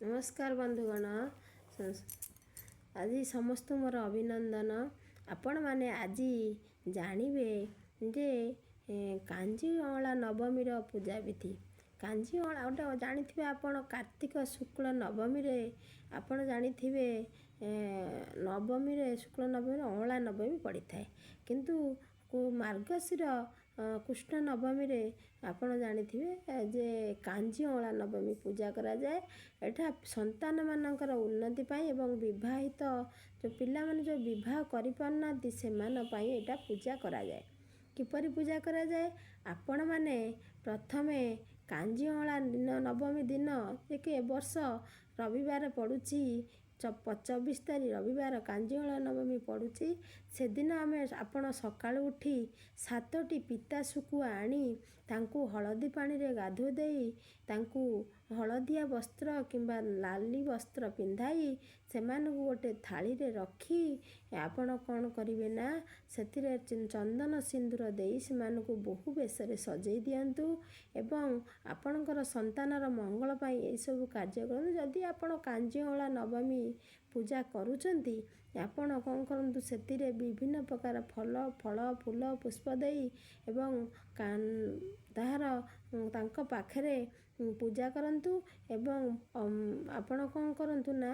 ନମସ୍କାର ବନ୍ଧୁଗଣ, ଆଜି ସମସ୍ତଙ୍କୁ ମୋର ଅଭିନନ୍ଦନ। ଆପଣମାନେ ଆଜି ଜାଣିବେ ଯେ କାଞ୍ଜି ଅଁଳା ନବମୀର ପୂଜାବିଧି। କାଞ୍ଜି ଅଁଳା ଗୋଟେ ଜାଣିଥିବେ ଆପଣ, କାର୍ତ୍ତିକ ଶୁକ୍ଳ ନବମୀରେ, ଆପଣ ଜାଣିଥିବେ ନବମୀରେ, ଶୁକ୍ଳ ନବମୀରେ ଅଁଳା ନବମୀ ପଡ଼ିଥାଏ। କିନ୍ତୁ ମାର୍ଗଶିର କୃଷ୍ଣ ନବମୀରେ ଆପଣ ଜାଣିଥିବେ ଯେ କାଞ୍ଜି ଅଁଳା ନବମୀ ପୂଜା କରାଯାଏ। ଏଠା ସନ୍ତାନମାନଙ୍କର ଉନ୍ନତି ପାଇଁ ଏବଂ ବିବାହିତ ଯେଉଁ ପିଲାମାନେ ଯେଉଁ ବିବାହ କରିପାରୁନାହାନ୍ତି, ସେମାନଙ୍କ ପାଇଁ ଏଇଟା ପୂଜା କରାଯାଏ। କିପରି ପୂଜା କରାଯାଏ? ଆପଣମାନେ ପ୍ରଥମେ କାଞ୍ଜି ଅଁଳା ଦିନ, ନବମୀ ଦିନ ଯେ କି ଏ ବର୍ଷ ରବିବାର ପଡ଼ୁଛି, 24 ତାରିଖ ରବିବାର କାଞ୍ଜି ଅଁଳା ନବମୀ ପଡ଼ୁଛି, ସେଦିନ ଆମେ ଆପଣ ସକାଳୁ ଉଠି 7ଟି ପିତା ଶୁଖୁଆ ଆଣି ତାଙ୍କୁ ହଳଦୀ ପାଣିରେ ଗାଧୋଇ ଦେଇ, ତାଙ୍କୁ ହଳଦିଆ ବସ୍ତ୍ର କିମ୍ବା ଲାଲି ବସ୍ତ୍ର ପିନ୍ଧାଇ, ସେମାନଙ୍କୁ ଗୋଟେ ଥାଳିରେ ରଖି ଆପଣ କ'ଣ କରିବେ ନା ସେଥିରେ ଚନ୍ଦନ ସିନ୍ଦୁର ଦେଇ ସେମାନଙ୍କୁ ବହୁ ବେଶରେ ସଜେଇ ଦିଅନ୍ତୁ ଏବଂ ଆପଣଙ୍କର ସନ୍ତାନର ମଙ୍ଗଳ ପାଇଁ ଏହିସବୁ କାର୍ଯ୍ୟ କରନ୍ତୁ। ଯଦି ଆପଣ କାଞ୍ଜି ଅଁଳା ନବମୀ ପୂଜା କରୁଛନ୍ତି, ଆପଣ କ'ଣ କରନ୍ତୁ, ସେଥିରେ ବିଭିନ୍ନ ପ୍ରକାର ଫଳ, ଫୁଲ, ପୁଷ୍ପ ଦେଇ ଏବଂ ତାହାର ତାଙ୍କ ପାଖରେ ପୂଜା କରନ୍ତୁ। ଏବଂ ଆପଣ କ'ଣ କରନ୍ତୁ ନା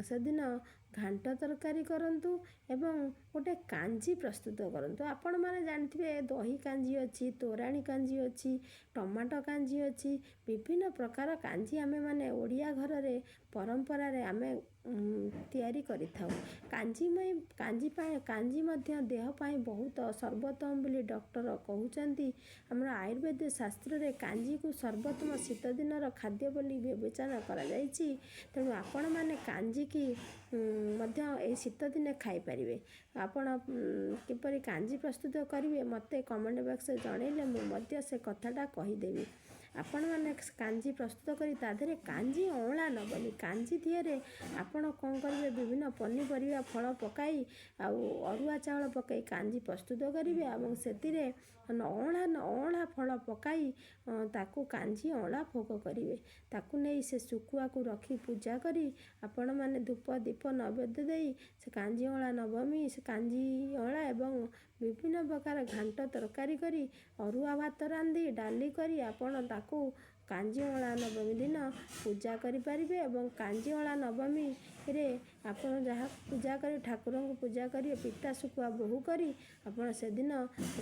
ସେଦିନ ଘାଣ୍ଟ ତରକାରୀ କରନ୍ତୁ ଏବଂ ଗୋଟେ କାଞ୍ଜି ପ୍ରସ୍ତୁତ କରନ୍ତୁ। ଆପଣମାନେ ଜାଣିଥିବେ ଦହି କାଞ୍ଜି ଅଛି, ତୋରାଣୀ କାଞ୍ଜି ଅଛି, ଟମାଟୋ କାଞ୍ଜି ଅଛି, ବିଭିନ୍ନ ପ୍ରକାର କାଞ୍ଜି ଆମେମାନେ ଓଡ଼ିଆ ଘରରେ ପରମ୍ପରାରେ ଆମେ ତିଆରି କରିଥାଉ। କାଞ୍ଜି କାଞ୍ଜି ପାଇଁ, କାଞ୍ଜି ମଧ୍ୟ ଦେହ ପାଇଁ ବହୁତ ସର୍ବୋତ୍ତମ ବୋଲି ଡକ୍ଟର କହୁଛନ୍ତି। ଆମର ଆୟୁର୍ବେଦ ଶାସ୍ତ୍ରରେ କାଞ୍ଜିକୁ ସର୍ବୋତ୍ତମ ଶୀତ ଦିନର ଖାଦ୍ୟ ବୋଲି ବିବେଚନା କରାଯାଇଛି। ତେଣୁ ଆପଣମାନେ କାଞ୍ଜିକି ମଧ୍ୟ ଏଇ ଶୀତ ଦିନେ ଖାଇପାରିବେ। ଆପଣ କିପରି କାଞ୍ଜି ପ୍ରସ୍ତୁତ କରିବେ, ମୋତେ କମେଣ୍ଟ ବକ୍ସରେ ଜଣାଇଲେ ମୁଁ ମଧ୍ୟ ସେ କଥାଟା କହିଦେବି। ଆପଣମାନେ କାଞ୍ଜି ପ୍ରସ୍ତୁତ କରି ତା ଦେହରେ କାଞ୍ଜି ଅଁଳା ନବମୀ କାଞ୍ଜି ଦିହରେ ଆପଣ କ'ଣ କରିବେ, ବିଭିନ୍ନ ପନିପରିବା, ଫଳ ପକାଇ ଆଉ ଅରୁଆ ଚାଉଳ ପକାଇ କାଞ୍ଜି ପ୍ରସ୍ତୁତ କରିବେ ଏବଂ ସେଥିରେ ଅଁଳା ଫଳ ପକାଇ ତାକୁ କାଞ୍ଜି ଅଁଳା ଭୋଗ କରିବେ। ତାକୁ ନେଇ ସେ ଶୁଖୁଆକୁ ରଖି ପୂଜା କରି ଆପଣମାନେ ଧୂପ, ଦୀପ, ନୈବେଦ୍ୟ ଦେଇ ସେ କାଞ୍ଜି ଅଁଳା ନବମୀ, ସେ କାଞ୍ଜି ଅଁଳା ଏବଂ ବିଭିନ୍ନ ପ୍ରକାର ଘାଣ୍ଟ ତରକାରୀ କରି, ଅରୁଆ ଭାତ ରାନ୍ଧି, ଡାଲି କରି ଆପଣ ତାକୁ କାଞ୍ଜି ଅଁଳା ନବମୀ ଦିନ ପୂଜା କରିପାରିବେ। ଏବଂ କାଞ୍ଜି ଅଁଳା ନବମୀରେ ଆପଣ ଯାହା ପୂଜା କରି, ଠାକୁରଙ୍କୁ ପୂଜା କରି, ପିତା ଶୁଖୁଆ ବୋହୁ କରି ଆପଣ ସେଦିନ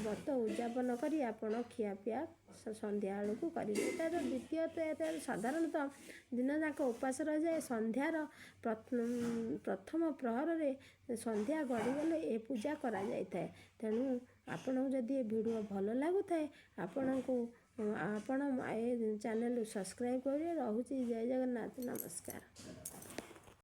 ବ୍ରତ ଉଦଯାପନ କରି ଆପଣ ଖିଆପିଆ ସନ୍ଧ୍ୟା ବେଳକୁ କରିବେ। ଏଟାର ଦ୍ୱିତୀୟତଃ, ସାଧାରଣତଃ ଦିନ ଯାକ ଉପାସ ରହିଯାଏ। ସନ୍ଧ୍ୟାର ପ୍ରଥମ ପ୍ରହରରେ, ସନ୍ଧ୍ୟା ଗଡ଼ିଗଲେ ଏ ପୂଜା କରାଯାଇଥାଏ। ତେଣୁ ଆପଣଙ୍କୁ ଯଦି ଏ ଭିଡ଼ିଓ ଭଲ ଲାଗୁଥାଏ, ଆପଣ ଏ ଚ୍ୟାନେଲକୁ ସବସ୍କ୍ରାଇବ୍ କରିବେ। ରହୁଛି, ଜୟ ଜଗନ୍ନାଥ, ନମସ୍କାର।